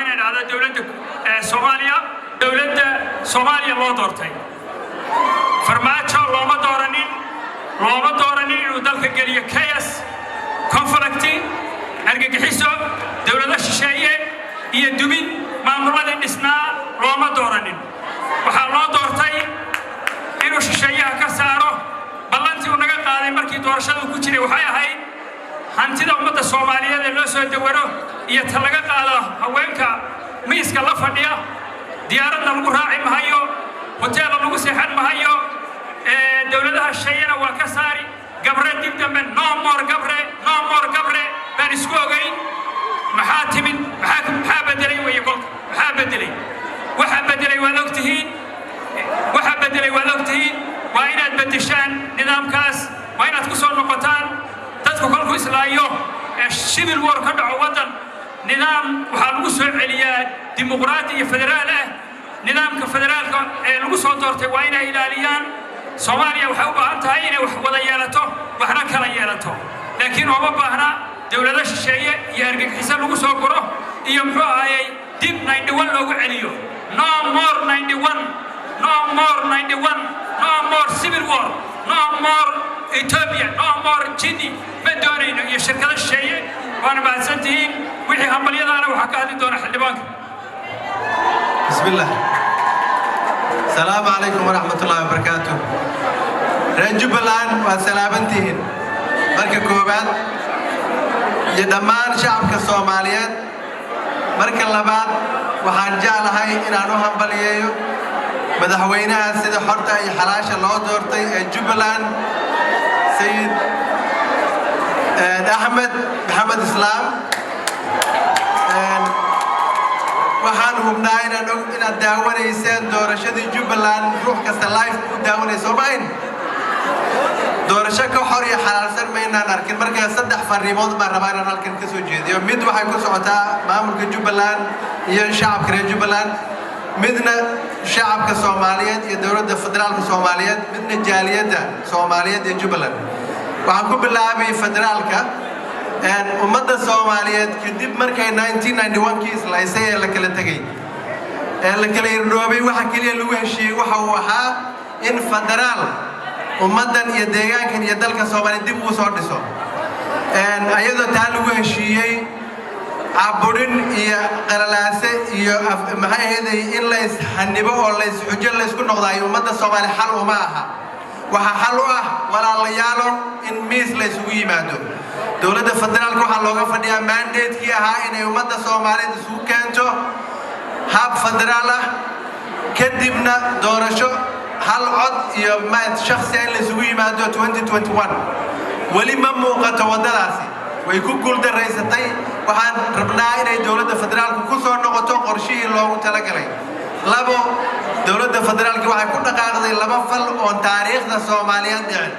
inay dhahdo dowladda Soomaaliya, dowladda Soomaaliya loo doortay. Farmaajo looma dooranin, looma dooranin inuu dalka geliyo chaos, conflict, argagixiso, dowlado shisheeye iyo dumin maamuladii dhisnaa looma dooranin. Waxaa loo doortay inuu shisheeyaha ka saaro. Ballantii uu naga qaaday markii doorashada uu ku jiray waxay ahayd hantida ummadda Soomaaliyeed ee loo soo dawaro iyo ta laga qaado haweenka miiska la fadhiya, diyaaradna lagu raaci mahayo, hoteella lagu seexan mahayo, dowladaha shisheeyena waa ka saari. Gabre dib dambe, no more Gabre, no more Gabre baan isku ogayn. Maxaa timid? Maxaa bedelay weeye kolka? Maxaa bedelay? Waxaa bedelay waad ogtihiin, waxaa bedelay waad ogtihiin. Waa inaad beddeshaan nidaamkaas, waa inaad ku soo noqotaan. Dadku kolku islaayo ee civil war ka dhaco waddan, nidaam waxaa lagu soo celiyaa dimuqraadi iyo federaal ah. Nidaamka federaalka ee lagu soo doortay waa inay ilaaliyaan. Soomaaliya waxay u baahan tahay inay wax wada yeelato, waxna kala yeelato, laakiin ooma baahna dowlado shisheeye iyo argagixiso lagu soo guro iyo, muxuu ahaayey, dib 91 loogu celiyo. No more 91, no more 91, no more civil war, no more Ethiopia, no more jini ma doonayno iyo shirkado shisheeye. Waana mahadsantihiin. Wixii hambalyadaana waxaa ka hadli doona xildhibaanka. بسم الله، السلام عليكم ورحمة الله وبركاته. Reer Jubbaland waad salaamantihiin marka koowaad iyo dhammaan shacabka Soomaaliyeed. Marka labaad, waxaan jeclahay inaan u hambaliyeeyo madaxweynaha sida xorta iyo xalaasha loo doortay ee Jubbaland, Sayid Axmed Maxamed Islaam. Waxaan hubnaa inaan og inaad daawanayseen doorashadii Jubbaland. Ruux kasta live buu daawanay, soo maayn? Doorasho ka xor iyo xalaalsan maynaan arkin. Marka saddex fariimood baan rabaa inaan halkan ka soo jeediyo. Mid waxay ku socotaa maamulka Jubbaland iyo shacabka reer Jubbaland, midna shacabka Soomaaliyeed iyo dowladda federaalka Soomaaliyeed, midna jaaliyadda Soomaaliyeed ee Jubbaland. Waxaan ku bilaabay federaalka. Ummadda Soomaaliyeed kadib markay 1991kii islaysay ee la kala tegey ee la kala irdhoobay, waxa keliya lagu heshiiyey waxa uu ahaa in federaal ummaddan iyo deegaankan iyo dalka Soomaaliya dib uu soo dhiso. Ayadoo taa lagu heshiiyey, caburin iyo qalalaase iyo, maxay ahayd, in lays xanibo oo lays xujo laysku noqdaayo ummadda Soomaaliya xal uma aha. Waxaa xal u ah, walaalayaalo, in miis laysugu yimaado. Dowladda federaalka waxaa looga fadhiyaa mandate-kii ahaa inay ummadda Soomaaliyeed isugu keento hab federaal ah, kadibna doorasho hal cod iyo shakhsiga in laysugu yimaado 2021. Weli ma muuqato waddadaasi, way ku guuldaraysatay. Waxaan rabnaa inay dowladda federaalku ku soo noqoto qorshihii loogu talagalay. Labo, dowladda federaalka waxay ku dhaqaaqday laba fal oon taariikhda Soomaaliyeed dhicin.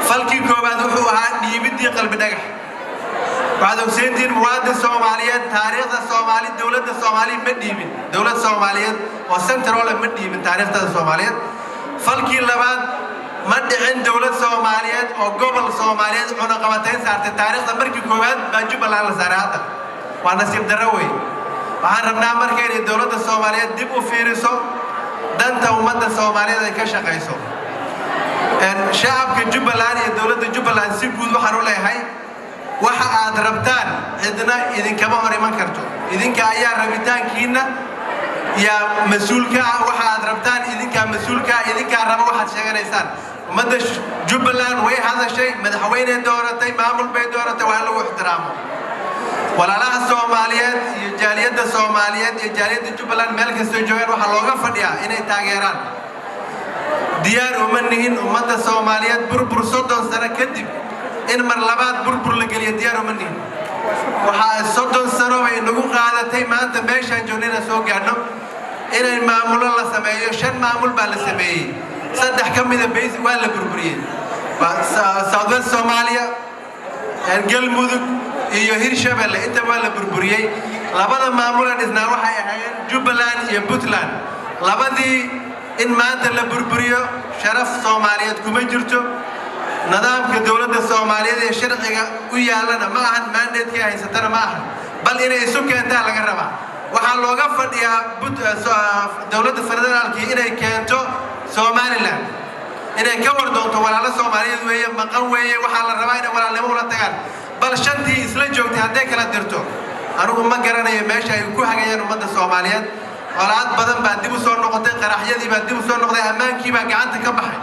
Falkii koowaad wuxuu ahaa dhiibiddii Qalbi Dhagax. Waxaad ogseyntihiin muwaadin Soomaaliyeed taariikhda Soomaali dowladda Soomaaliya ma dhiibin, dowlad Soomaaliyeed oo central ma dhiibin taariikhda Soomaaliyeed. Falkii labaad, ma dhicin dowlad Soomaaliyeed oo gobol Soomaaliyeed cunaqabatayn saartay. Taariikhda markii koowaad baa Jubbaland la saaray hadda. Waa nasiib darro wey. Waxaan rabnaa marka inay dowladda Soomaaliyeed dib u fiiriso, danta ummadda Soomaaliyeed ay ka shaqayso. Shacabka Jubbaland iyo dowladda Jubbaland si guud waxaan u leeyahay, waxa aad rabtaan cidna idinkama hor iman karto. Idinka ayaa rabitaankiinna yaa mas-uulka ah. Waxa aad rabtaan idinkaa mas-uulka ah, idinkaa raba waxaad sheeganaysaan. Ummadda Jubbaland way hadashay, madaxweyney dooratay, maamul bay dooratay, waa in lagu ixtiraamo. Walaalaha Soomaaliyeed iyo jaaliyadda Soomaaliyeed iyo jaaliyadda Jubbaland meel kastoo joogaan waxaa looga fadhiyaa inay taageeraan. Diyaar uma nihin ummadda Soomaaliyeed burbur 30 sano kadib in mar labaad burbur la geliyo. Diyaar uma nihin. Waxaa 30 sano bay nagu qaadatay maanta meeshaan joogna inaan soo gaadhno, inay maamulo la sameeyo. Shan maamul baa la sameeyey, saddex ka mida base waa la burburiyey: South West Soomaaliya, Galmudug iyo Hirshabelle. Inta waa la burburiyey. Labada maamulee dhisnaa waxay ahaayeen Jubbaland iyo Puntland. Labadii in maanta la burburiyo sharaf Soomaaliyeed kuma jirto, nidaamka dowladda Soomaaliyeed ee sharciga u yaallana ma ahan, mandate-kii haysatana ma ahan. Bal inay isu keentaa laga rabaa. Waxaa looga fadhiyaa dowladda federaalkii inay keento Somaliland, inay ka war doonto. Walaalo Soomaaliyeed weeye, maqan weeye. Waxaa la rabaa inay walaalnimo ula tagaan. Bal shantii isla joogtay hadday kala dirto, anigu ma garanayo meesha ay ku hagayaan ummadda Soomaaliyeed. Colaad badan baa dib u soo noqotay, qaraxyadii baa dib u soo noqday, ammaankii baa gacanta ka baxay.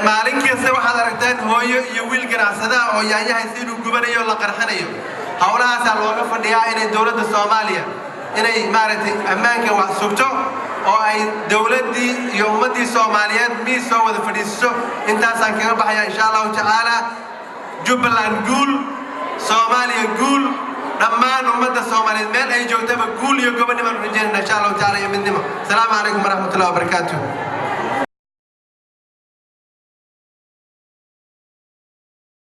Maalin kasta waxaad aragtaan hooyo iyo wiil ganacsadaha oo yaanyahaysa inuu gubanayo o la qarxinayo. Howlahaasaa looga fadhiyaa inay dowladda Soomaaliya inay maaragtay ammaanka wax sugto oo ay dowladdii iyo ummaddii Soomaaliyeed miis soo wada fadhiisiso. Intaasaan kaga baxaya, insha Allahu tacaala. Jubbaland guul, Soomaaliya guul, dhammaan ummadda Soomaaliyeed meel ay joogtaba guul iyo gobonnimo aan rajaynayna, insha Allahu tacala, iyo midnimo. Asalaamu calaykum waraxmatullahi wabarakaatu.